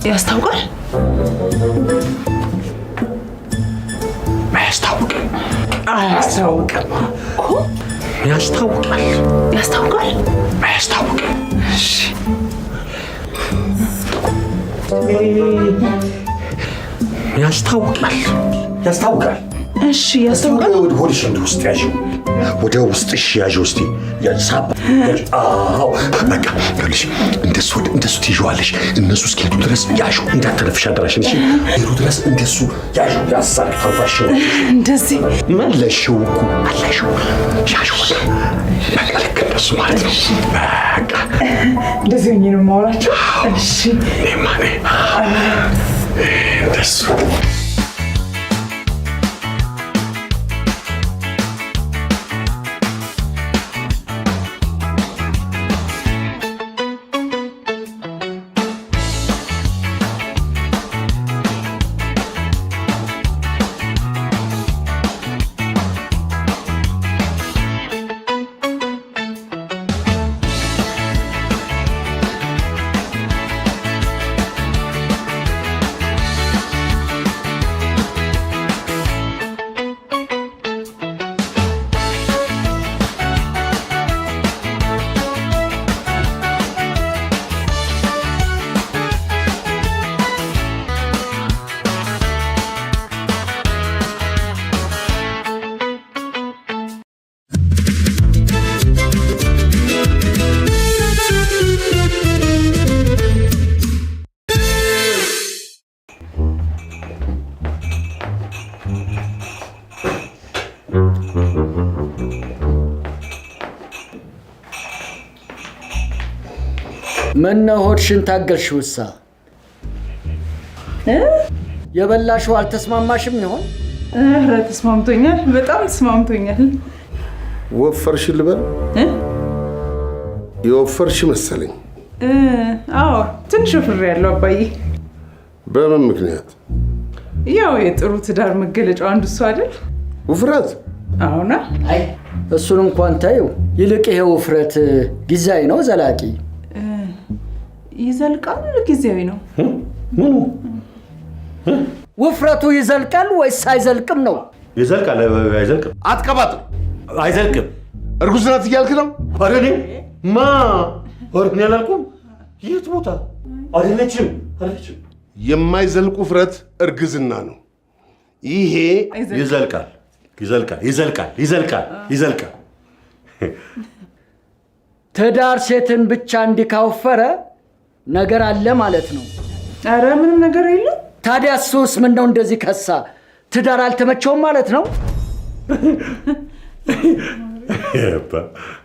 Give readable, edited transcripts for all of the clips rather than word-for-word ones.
ያስታውቃል? አያስታውቅም። አያስታውቅም እኮ። ያስታውቃል። ያስታውቃል? አያስታውቅም። እሺ። ያስታውቃል። ያስታውቃል። እሺ፣ ያስታውቃል። ወደ ሆድሽ እንደ ውስጥ ያዥው፣ ወደ ውስጥሽ ያዥው እስቲ። ሳባ። አዎ፣ በቃ ይኸውልሽ፣ እንደሱ እንደሱ ትይዥዋለሽ። እነሱ እስኪሄዱ ድረስ ያዥው፣ እንዳትተነፍሽ አደራሽን። እሺ፣ ሄዱ ድረስ እንደሱ ያዥው። ያሳቅ ተንፋሽ። እንደዚህ? መለሽው እኮ፣ መለሽው። ያዥው፣ በቃ በቃ፣ ልክ እንደሱ ማለት ነው። በቃ። እንደዚህ ሆኜ ነው የማወራቸው። እሺ። እኔማ እኔ እንደሱ። ምነው ሆድሽን ታገልሽው? እሳ የበላሽው አልተስማማሽም ይሆን? ኧረ ተስማምቶኛል፣ በጣም ተስማምቶኛል። ወፈርሽ ልበል? የወፈርሽ መሰለኝ። አዎ፣ ትንሽ ወፍሬያለሁ አባዬ። በምን ምክንያት? ያው የጥሩ ትዳር መገለጫው አንዱ እሱ አይደል? ውፍረት? አዎና። አይ፣ እሱን እንኳን ተይው። ይልቅ ይሄ ውፍረት ጊዜያዊ ነው ዘላቂ? ይዘልቃል፣ ጊዜያዊ ነው። ምኑ? ውፍረቱ ይዘልቃል ወይስ አይዘልቅም ነው? ይዘልቃል። አይዘልቅም። አትቀባጥር። አይዘልቅም። እርጉዝ ናት እያልክ ነው? ኧረ እኔ ማ ኧረ እኔ አላልኩም። የት ቦታ? አይደለችም፣ አይደለችም። የማይዘልቅ ውፍረት እርግዝና ነው። ይሄ ይዘልቃል፣ ይዘልቃል፣ ይዘልቃል፣ ይዘልቃል፣ ይዘልቃል። ትዳር ሴትን ብቻ እንዲህ ካወፈረ ነገር አለ ማለት ነው። ኧረ ምንም ነገር የለም። ታዲያ እሱስ ምነው እንደዚህ ከሳ? ትዳር አልተመቸውም ማለት ነው?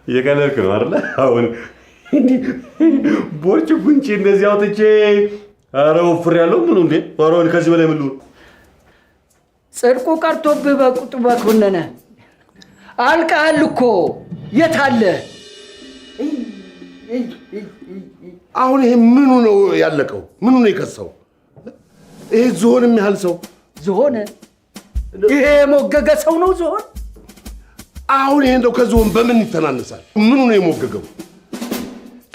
እየቀለድክ ነው አይደለ? አሁን እንዲህ ቦርጭ ጉንጬ እንደዚህ አውጥቼ ኧረ ወፍሬያለሁ። ምኑ እንዴ? ኧረ ከዚህ በላይ ምን ልሁን? ጽድቁ ቀርቶብህ በቁጡ በኮነነ አልቀሃል እኮ፣ የት አለ? አሁን ይሄ ምኑ ነው ያለቀው? ምኑ ነው የከሳው? ይሄ ዝሆን የሚያህል ሰው። ዝሆን? ይሄ የሞገገ ሰው ነው ዝሆን? አሁን ይሄ እንደው ከዝሆን በምን ይተናነሳል? ምኑ ነው የሞገገው?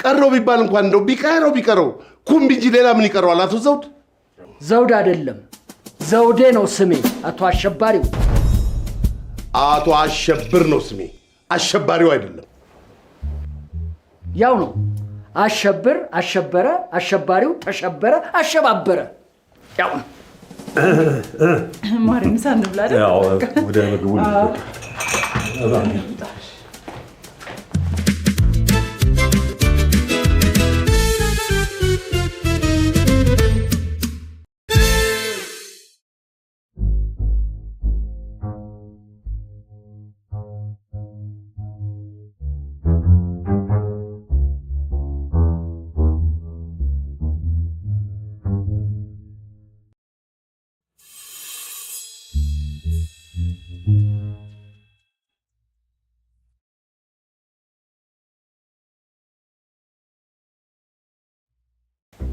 ቀረው ቢባል እንኳን እንደው ቢቀረው ቢቀረው ኩምቢ እንጂ ሌላ ምን ይቀረዋል? አቶ ዘውድ። ዘውድ አይደለም፣ ዘውዴ ነው ስሜ። አቶ አሸባሪው። አቶ አሸብር ነው ስሜ፣ አሸባሪው አይደለም። ያው ነው። አሸብር፣ አሸበረ፣ አሸባሪው፣ ተሸበረ፣ አሸባበረ። ያው ነው። ማሪ፣ ምሳ እንብላ አይደል? ያው ወደ ምግቡ።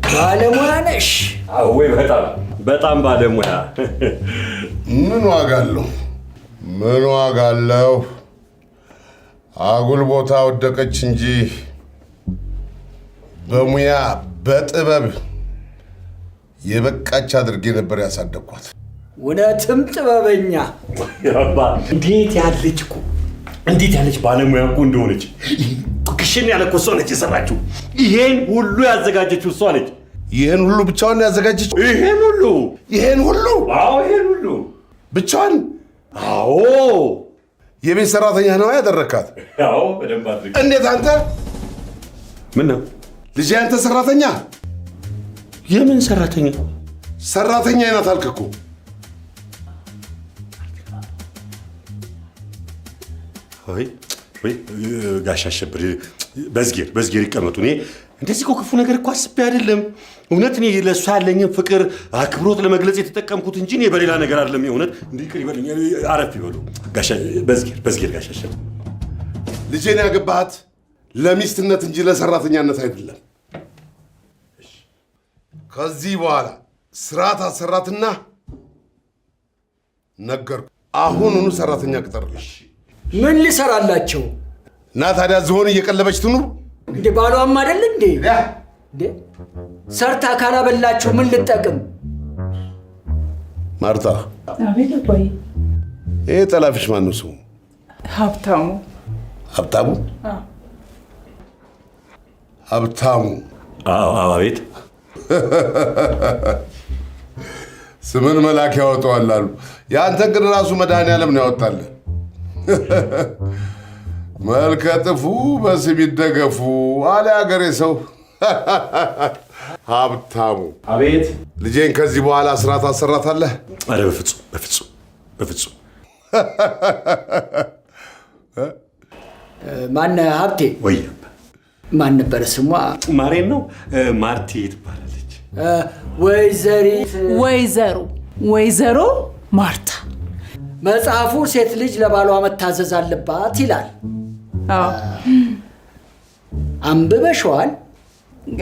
ባለሙያ ነሽ። ወይ በጣም በጣም ባለሙያ። ምን ዋጋ አለው? ምን ዋጋ አለው? አጉል ቦታ ወደቀች እንጂ በሙያ በጥበብ የበቃች አድርጌ ነበር ያሳደግኳት። እውነትም ጥበበኛ። እንዴት ያለች እኮ እንዴት ያለች ባለሙያ እኮ እንደሆነች! ክሽን ያለ እኮ እሷ ነች የሰራችው። ይሄን ሁሉ ያዘጋጀችው እሷ ነች። ይሄን ሁሉ ብቻዋን ያዘጋጀችው? ይሄን ሁሉ ይሄን ሁሉ? አዎ፣ ይሄን ሁሉ ብቻዋን? አዎ። የቤት ሰራተኛ ነው ያደረካት? አዎ፣ በደንብ አድርጌ። እንዴት አንተ? ምን ነው ልጄ፣ አንተ ሰራተኛ? የምን ሰራተኛ? ሰራተኛ ናት አልክ እኮ። ወይ ወይ ጋሽ አሸብር፣ በዝጌር በዝጌር ይቀመጡ። እኔ እንደዚህ እኮ ክፉ ነገር እኮ አስቤ አይደለም። እውነት እኔ ለእሷ ያለኝን ፍቅር አክብሮት ለመግለጽ የተጠቀምኩት እንጂ እኔ በሌላ ነገር አይደለም። የእውነት እንዲህ ይቅር ይበሉኝ፣ አረፍ ይበሉ ጋሽ በዝጌር፣ በዝጌር ጋሽ አሸብር። ልጄን ያገባሃት ለሚስትነት እንጂ ለሰራተኛነት አይደለም። ከዚህ በኋላ ስርዓት አሰራትና ነገርኩህ። አሁኑኑ ሰራተኛ ቅጠርልሽ። ምን ሊሰራላቸው? እና ታዲያ ዝሆን እየቀለበች ትኑር እንዴ? ባሏም አይደል እንዴ? እንዴ ሰርታ ካላበላችሁ ምን ልጠቅም? ማርታ። አቤት አባዬ። ይሄ ጠላፊሽ ማን ነው ስሙ? ሀብታሙ። ሀብታሙ? ሀብታሙ። አዎ፣ አቤት። ስምን መልአክ ያወጣዋል አሉ። የአንተን ግን ራሱ መድኃኒዓለም ነው ያወጣልህ። መልከ ጥፉ በስም ይደገፉ አለ ያገሬ ሰው። ሀብታሙ። አቤት። ልጄን ከዚህ በኋላ ስራ ታሰራታለህ? ኧረ በፍጹም በፍጹም በፍጹም። ማን ሀብቴ? ወይ ማን ነበረ ስሟ? ማሬን ነው፣ ማርቲ ትባላለች። ወይዘሪት ወይዘሮ ወይዘሮ ማርታ። መጽሐፉ ሴት ልጅ ለባሏ መታዘዝ አለባት ይላል። አዎ። አንብበሽዋል?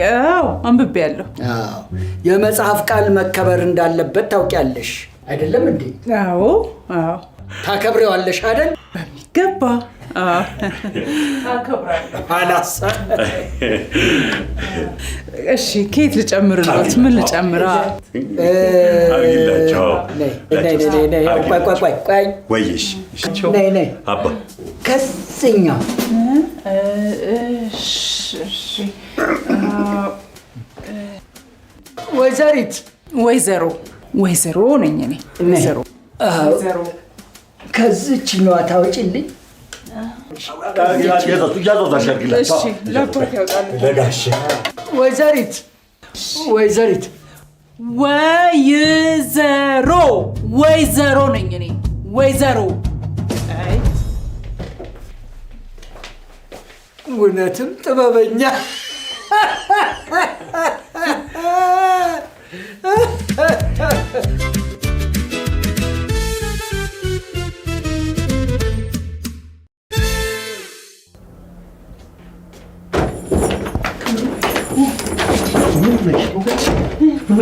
አዎ፣ አንብቤያለሁ። አዎ፣ የመጽሐፍ ቃል መከበር እንዳለበት ታውቂያለሽ አይደለም እንዴ? አዎ አዎ። ታከብሬዋለሽ አይደል? በሚገባ አከብራለሁ። አላሳ እሺ፣ ከየት ልጨምርልዎት? ምን ልጨምር? አድርጊላቸው። ነይ ነይ ነይ ነይ፣ ቆይ ቆይ ቆይ ቆይ። ወይ እሺ፣ ነይ ነይ። አባ። ከዚህኛው። እሺ እሺ። ወይዘሪት ወይዘሮ ወይዘሮ ነኝ እኔ። ወይዘሮ ወይዘሮ። ከዚችኛዋ ታወጪልኝ። እሺ፣ ለአባት ያውጣል። ለጋሽ። ወይዘሪት ወይዘሪት። ወይዘሮ ወይዘሮ ነኝ እኔ ወይዘሮ። አይ እውነትም ጥበበኛ።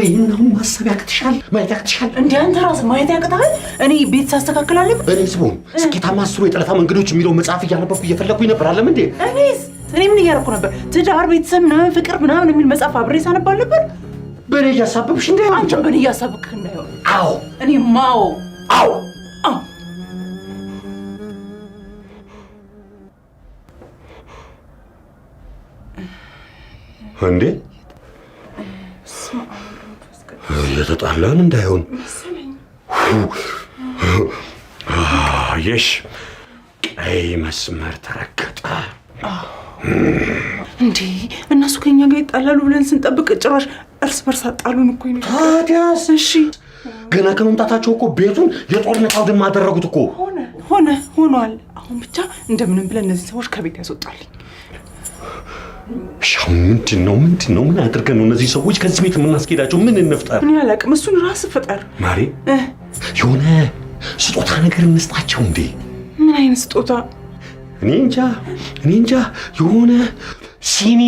ይህን ማሰብ ያቅትሻል፣ ማየት ያቅትሻል። እንደ አንተ ራስህ ማየት ያቅትሃል? እኔ ቤት ሳስተካክል አለብህ። በእኔ ስቦን ስኬታማ 10 የጠለፋ መንገዶች የሚለው መጽሐፍ እያነበብኩ እየፈለግኩኝ ነበር። አለም እንዴ? እኔስ እኔ ምን እያደረኩ ነበር? ትዳር፣ ቤተሰብ ምናምን ፍቅር ምናምን የሚል መጽሐፍ አብሬ ሳነብ አልነበር? በእኔ እያሳበብሽ እንዴ? አንተም በእኔ እያሳበብክ እንዳይሆን። አዎ። እኔ ማው አዎ። አዎ። እንዴ እየተጣላን እንዳይሆን። የሽ ቀይ መስመር ተረገጠ። እንዴ እነሱ ከኛ ጋር ይጣላሉ ብለን ስንጠብቅ ጭራሽ እርስ በርስ አጣሉን እኮ ነው። ታዲያስ? እሺ። ገና ከመምጣታቸው እኮ ቤቱን የጦርነት አውድማ አደረጉት እኮ። ሆነ ሆነ ሆኗል። አሁን ብቻ እንደምንም ብለን እነዚህ ሰዎች ከቤት ያስወጣልኝ። እሺ አሁን ምንድን ነው ምንድን ነው ምን አድርገን ነው እነዚህ ሰዎች ከዚህ ቤት የምናስኬዳቸው? ምን እንፍጠር? እኔ አላውቅም። እሱን ራስህ ፍጠር። ማሬ፣ የሆነ ስጦታ ነገር እንስጣቸው እንዴ? ምን አይነት ስጦታ? እኔ እንጃ እኔ እንጃ። የሆነ ሲኒ፣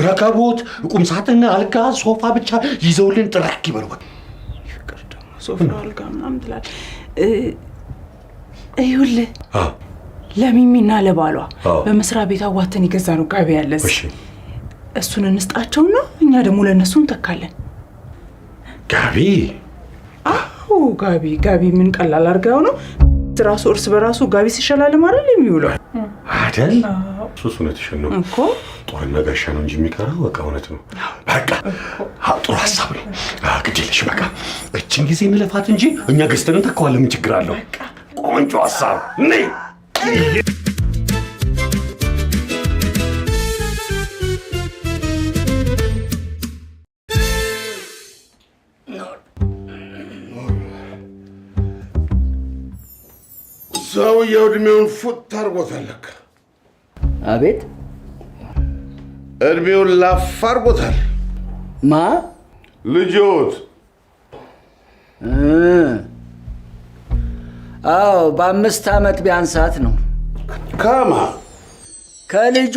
ረከቦት፣ ቁም ሳጥን፣ አልጋ፣ ሶፋ ብቻ ይዘውልን ጥራቅ ይበሉ። ፍቅር ደግሞ ሶፋ አልጋ ምናምን ትላለህ። ይኸውልህ ለሚሚና ለባሏ በመስሪያ ቤት አዋተን የገዛነው ጋቢ አለ እዚህ። እሱን እንስጣቸውና እኛ ደግሞ ለእነሱ እንተካለን። ጋቢ? አዎ ጋቢ። ጋቢ ምን ቀላል አድርገው ነው? ራሱ እርስ በራሱ ጋቢ ሲሸላለም አይደል የሚውለው? አይደል? እሱስ እውነትሽን ነው እኮ። ጦርና ጋሻ ነው እንጂ የሚቀረው። በቃ እውነት ነው። በቃ ጥሩ ሀሳብ ነው። ግድ የለሽ በቃ እችን ጊዜ እንለፋት እንጂ እኛ ገዝተን እንተካዋለን። ምን ችግር አለው? ቆንጆ ሀሳብ ነይ። ሰውየው እድሜውን ፉት አድርጎታል ለካ። አቤት? እድሜውን ላፍ አድርጎታል። ማ? ልጆት። አዎ፣ በ5 ዓመት ቢያንሳት ነው። ከማ? ከልጆ።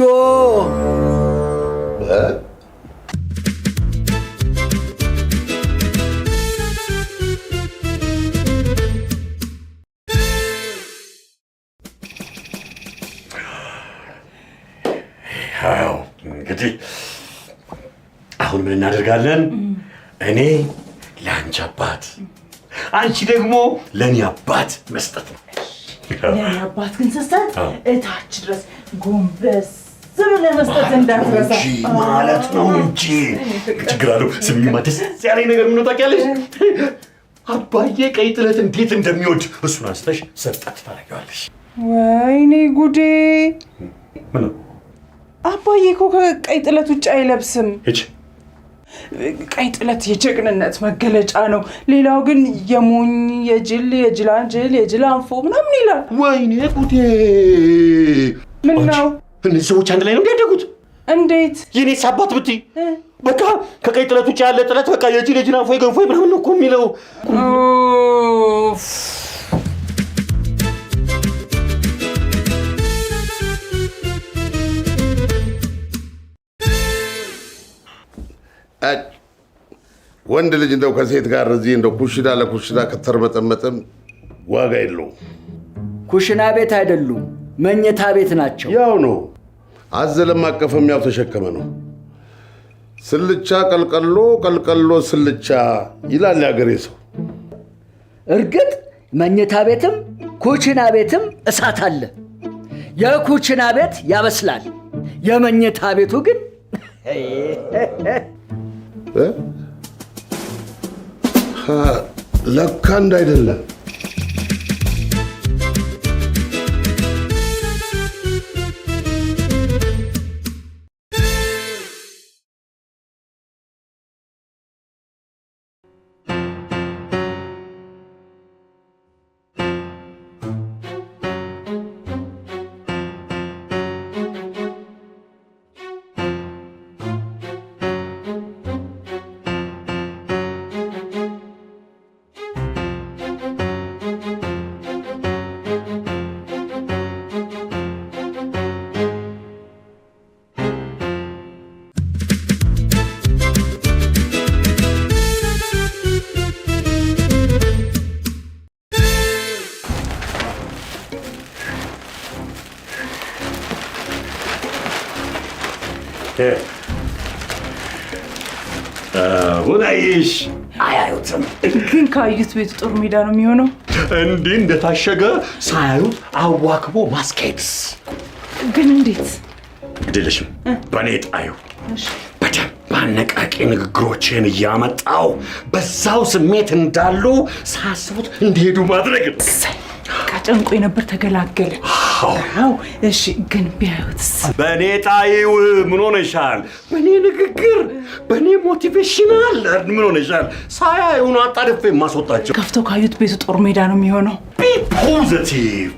ያው እንግዲህ አሁን ምን እናደርጋለን? እኔ ለአንቺ አባት፣ አንቺ ደግሞ ለእኔ አባት መስጠት ነው። ለእኔ አባት ግን ስትሰጥ እታች ድረስ ጎንበስ ብለህ መስጠት እንዳትረሳ። እንጂ ማለት ነው እንጂ ችግር አለው። ስሚኝማ፣ ደስ ያለኝ ነገር ምን ነው ታውቂያለሽ? አባዬ ቀይ ጥለት እንዴት እንደሚወድ እሱን አንስተሽ ሰጠት ታደርጊዋለሽ። ወይኔ ጉዴ! ምን ነው? አባዬ እኮ ከቀይ ጥለት ውጭ አይለብስም። ሂጅ። ቀይ ጥለት የጀግንነት መገለጫ ነው። ሌላው ግን የሞኝ፣ የጅል፣ የጅላጅል፣ የጅላንፎ ምናምን ይላል። ወይኔ ጉዴ! ምን ነው? እነዚህ ሰዎች አንድ ላይ ነው እንዲያደጉት? እንዴት? የኔስ አባት ብትይ በቃ ከቀይ ጥለት ውጭ ያለ ጥለት በቃ የጅል፣ የጅላንፎ፣ የገንፎ ምናምን ነው እኮ የሚለው። ኡፍ። አይ፣ ወንድ ልጅ እንደው ከሴት ጋር እዚህ እንደው ኩሽና ለኩሽና ከተርመጠመጠም ዋጋ የለውም። ኩሽና ቤት አይደሉም፣ መኝታ ቤት ናቸው። ያው ነው። አዘለም አቀፈም ያው ተሸከመ ነው። ስልቻ ቀልቀሎ፣ ቀልቀሎ ስልቻ ይላል የአገሬ ሰው። እርግጥ መኝታ ቤትም ኩሽና ቤትም እሳት አለ። የኩሽና ቤት ያበስላል፣ የመኝታ ቤቱ ግን እ? ለካ እንዳይደለም። አሁን አይሽ አያዩትም። ግን ካዩት ቤቱ ጦር ሜዳ ነው የሚሆነው። እንዲህ እንደታሸገ ሳያዩት አዋክቦ ማስኬድስ። ግን እንዴት? ግድልሽም በእኔ ጣዩ በደንብ አነቃቂ ንግግሮችን እያመጣው በዛው ስሜት እንዳሉ ሳያስቡት እንዲሄዱ ማድረግ ነው። እሰይ፣ በቃ ጨንቆ የነበር ተገላገለ። አዎ፣ እሺ። ግን ቢያዩትስ? በእኔ ጣይው ምን ሆነሻል? በእኔ ንግግር፣ በእኔ motivational ምን ሆነሻል? ሳያዩ ነው አጣድፌ የማስወጣቸው። ከፍተው ካዩት ቤቱ ጦር ሜዳ ነው የሚሆነው። Be positive,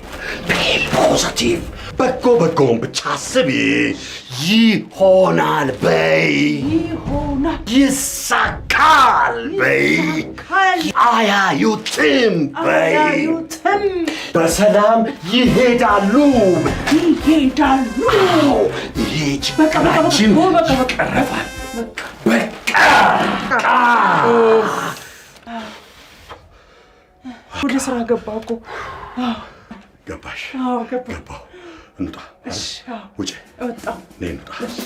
be positive። በጎ በጎውን ብቻ አስቢ። ይሆናል በይ፣ ይሆናል፣ ይሳካል በይ፣ አያዩትም በይ፣ አያዩትም፣ በሰላም ይሄዳሉ፣ ይሄዳሉ። ይሄ በቃ በቃ በቃ ችግራችን በቃ በቃ ይቀረፋል። በቃ ወደ ስራ ገባ እኮ። ገባሽ? አዎ ገባ። ገባሁ። እንውጣ። እሺ፣ አዎ። ውጭ። ወጣሁ። ነይ እንውጣ። እሺ።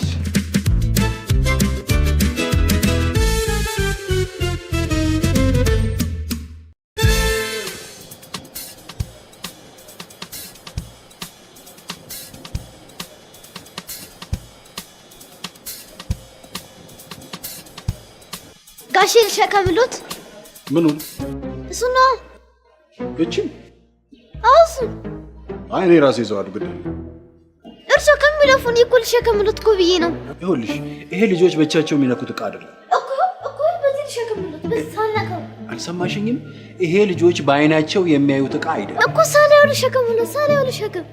ጋሼ ልሸከምሎት? ምኑን? እሱ ነው። እቺ? አዎ እሱ። አይ እኔ ራሴ ይዘዋለሁ። ግድ እርሶ ከሚለፉ እኔ እኮ ልሸከምሎት እኮ ብዬ ነው። ይኸውልሽ ይሄ ልጆች በእጃቸው የሚነኩት ዕቃ አይደለም እኮ እኮ በዚህ ልሸከምሎት፣ በዚህ ሳልነካው። አልሰማሽኝም? ይሄ ልጆች በአይናቸው የሚያዩት ዕቃ አይደለም እኮ። ሳላየው ልሸከምሎት፣ ሳላየው ልሸከም።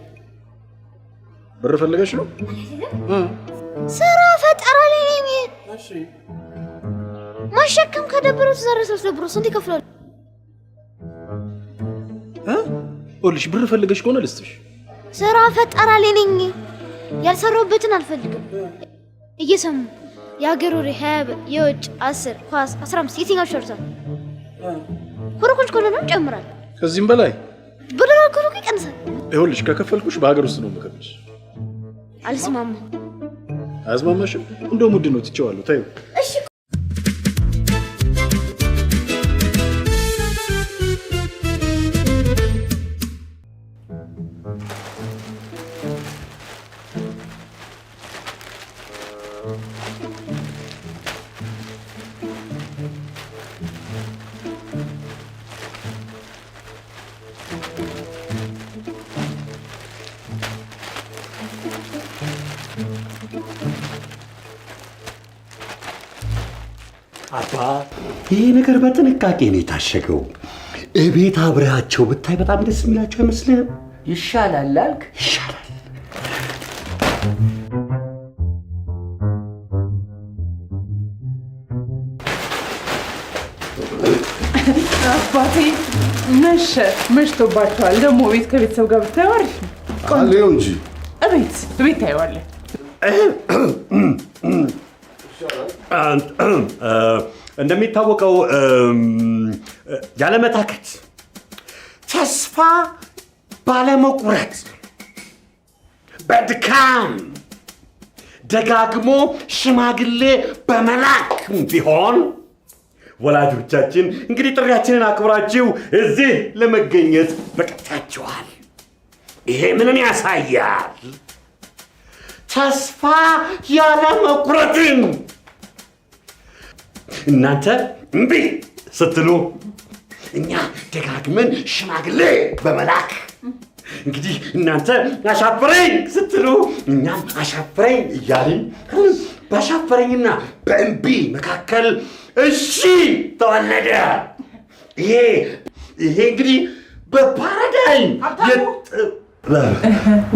ብር ፈልገሽ ነው? ስራ ፈጠራ ላይ ነኝ። ማሸከም ከደበሮት ዛሬ ሳስደብሮ ስንት ይከፍላሉ? ይኸውልሽ ብር ፈልገሽ ከሆነ ልስጥሽ። ስራ ፈጠራ ላይ ነኝ። ያልሰራሁበትን አልፈልግም። እየሰሙ የሀገር ወሬ 20 ብር፣ የውጭ 10፣ ኳስ 15። የትኛው ሸርቷል? ኮረኮንች ከሆነ ነው ይጨምራል። ከዚህም በላይ በዶላር ከሆነ እኮ ይቀንሳል። ይኸውልሽ ከከፈልኩሽ በሀገር ውስጥ ነው የምከፍልሽ። አልስማማም። አያስማማሽም? እንደውም ውድ ነው፣ ትቼዋለሁ። ተይው። እሺ። አባ ይሄ ነገር በጥንቃቄ ነው የታሸገው። እቤት አብረሃቸው ብታይ በጣም ደስ የሚላቸው አይመስልህም? ይሻላል አልክ? ይሻላል። አባቴ መሸ፣ መሽቶባቸዋል። ደግሞ ቤት ከቤተሰብ ጋር ብታየው አሪፍ ነው። አለው እንጂ እቤት እቤት ታየዋለህ። እንደሚታወቀው ያለመታከት፣ ተስፋ ባለመቁረጥ፣ በድካም ደጋግሞ ሽማግሌ በመላክ ቢሆን ወላጆቻችን እንግዲህ ጥሪያችንን አክብራችሁ እዚህ ለመገኘት በቅታችኋል። ይሄ ምንን ያሳያል? ተስፋ ያለመቁረጥን። እናንተ እምቢ ስትሉ እኛ ደጋግመን ሽማግሌ በመላክ፣ እንግዲህ እናንተ አሻፈረኝ ስትሉ እኛም አሻፈረኝ እያልን፣ በአሻፈረኝና በእምቢ መካከል እሺ ተወለደ። ይሄ እንግዲህ በፓራዳይም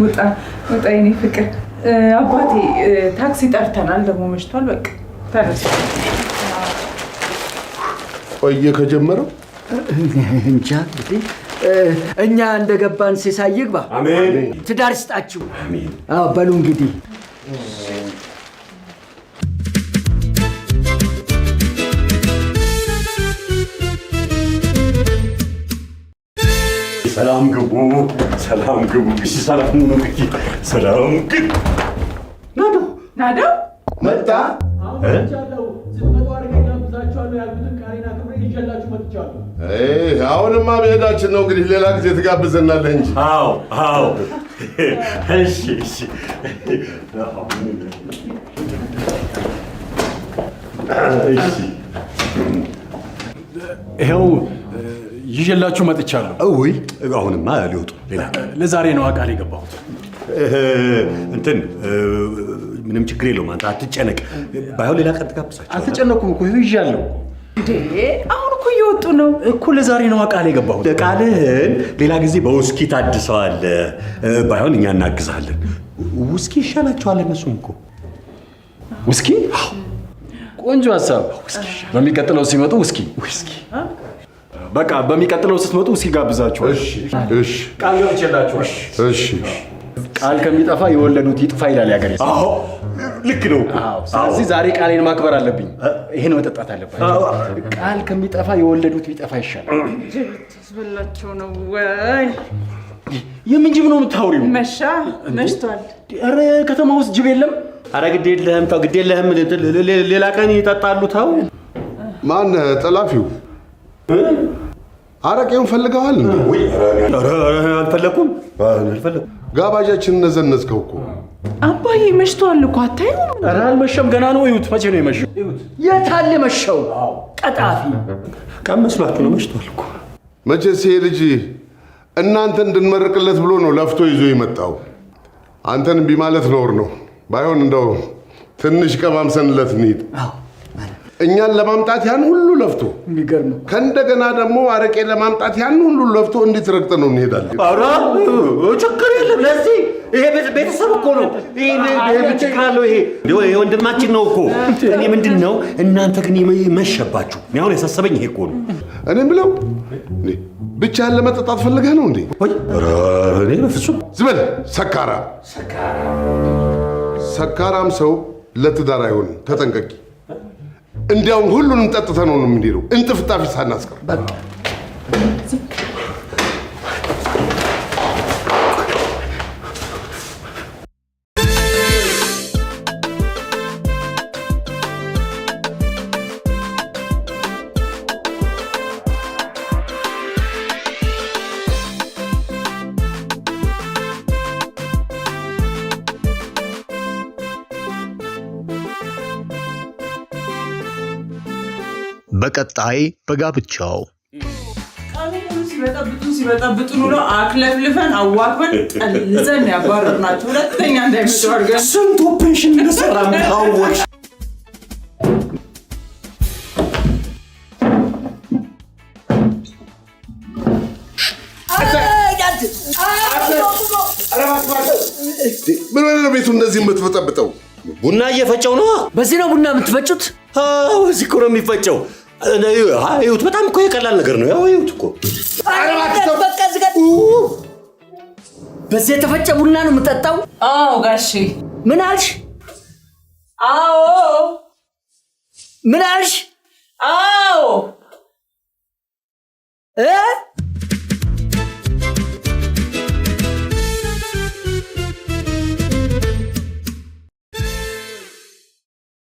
ውጣ ውጣ፣ የኔ ፍቅር። አባቴ ታክሲ ጠርተናል፣ ደግሞ መሽቷል። በቃ ተነሱ። ቆየ ከጀመረው። እንጃ እንግዲህ እኛ እንደገባን ሲሳይ ይግባ። አሜን። ትዳር ይስጣችሁ። አዎ በሉ እንግዲህ። ሰላም ግቡ፣ ሰላም ግቡ። እሺ ሰላም ሁኑ እንግዲህ፣ ሰላም ግቡ። ናዶ ናደው መጣ። አሁንማ መሄዳችን ነው እንግዲህ፣ ሌላ ጊዜ ትጋብዘናለህ እንጂ። አዎ አዎ። እሺ እሺ። እሺ። ይኸው ይዤላችሁ መጥቻለሁ። ውይ አሁንማ ሊወጡ ሌላ ቀን። ለዛሬ ነው ቃል የገባሁት። እንትን ምንም ችግር የለውም። አንተ አትጨነቅ። ባይሆን ሌላ ቀን ትጋብዛቸዋለህ። አልተጨነኩም እኮ፣ ይኸው ይዣለሁ። እንዴ አሁን እኮ እየወጡ ነው እኮ። ለዛሬ ነው ቃል የገባሁት። ቃልህን ሌላ ጊዜ በውስኪ ታድሰዋለህ። ባይሆን እኛ እናግዝሃለን። ውስኪ ይሻላቸዋል እነሱም እኮ። ውስኪ ቆንጆ ሀሳብ። በሚቀጥለው ሲመጡ ውስኪ። ውስኪ። በቃ በሚቀጥለው ስትመጡ ውስኪ ጋብዛችኋል። እሺ እሺ። ቃል ገብቼላችኋል። እሺ። ቃል ከሚጠፋ የወለዱት ይጥፋ ይላል ያገሬ ሰው። አዎ ልክ ነው እኮ። አዎ፣ ስለዚህ ዛሬ ቃሌን ማክበር አለብኝ። ይሄን መጠጣት አለባቸው። ቃል ከሚጠፋ የወለዱት ቢጠፋ ይሻላል። ጅብ ታስበላቸው ነው ወይ? የምን ጅብ ነው የምታወሪው? መሻ፣ መሽቷል። ኧረ ከተማ ውስጥ ጅብ የለም። ኧረ ግድ የለህም ተው፣ ግድ የለህም። ሌላ ቀን ይጠጣሉ። ተው። ማን ጠላፊው? አረቄውን ፈልገዋል እንዴ? ኧረ አልፈለኩም፣ አልፈለኩም። ጋባዣችንን ነዘነዝከው እኮ። አባዬ መሽቷል እኮ አታዩም? ኧረ አልመሸም፣ ገና ነው። እዩት፣ መቼ ነው የመሸው? የት አለ መሸው? ቀጣፊ ቀን መስሏችሁ ነው? መሽቷል እኮ። መቼስ ይሄ ልጅ እናንተ እንድንመርቅለት ብሎ ነው ለፍቶ ይዞ የመጣው። አንተን እምቢ ማለት ነውር ነው። ባይሆን እንደው ትንሽ ቀማምሰንለት እንሂድ። እኛን ለማምጣት ያን ሁሉ ለፍቶ የሚገርም ከእንደገና ደግሞ አረቄ ለማምጣት ያን ሁሉ ለፍቶ እንዴት ረግጠ ነው እንሄዳለን? ኧረ ችግር የለም። ለዚህ ይሄ ቤተሰብ እኮ ነው። ይሄ ምን ችግር አለው? ይሄ ወንድማችን ነው እኮ። እኔ ምንድን ነው እናንተ ግን መሸባችሁ። እኔ አሁን ያሳሰበኝ ይሄ እኮ ነው። እኔ ብለው ብቻህን ለመጠጣት ፈልገህ ነው እንዴ? ወይ ኧረ እኔ በፍጹም። ዝም በል ሰካራ። ሰካራም ሰው ለትዳር አይሆንም። ተጠንቀቂ። እንዲያውም ሁሉንም ጠጥተን ነው የምንሄደው፣ እንጥፍጣፊ ሳናስቀር። በቀጣይ በጋብቻው ቀኑን ሙሉ ሲበጠብጡን ሲበጠብጡን ውለው አክለፍልፈን አዋክበን ጠልዘን ያባረርናቸው ሁለተኛ እንዳይመጡ አድርገን ስንት ኦፕሬሽን እንደሰራ ታወቅሽ። ምን ሆነህ ነው ቤቱ እንደዚህ የምትበጠብጠው? ቡና እየፈጨው ነው። በዚህ ነው ቡና የምትፈጩት? አዎ እዚህ እኮ ነው የሚፈጨው። እዩት፣ በጣም እኮ የቀላል ነገር ነው። ያው እዩት እኮ። በዚህ የተፈጨ ቡና ነው የምጠጣው? አዎ ጋሼ። ምን አልሽ? አዎ። ምን አልሽ? አዎ።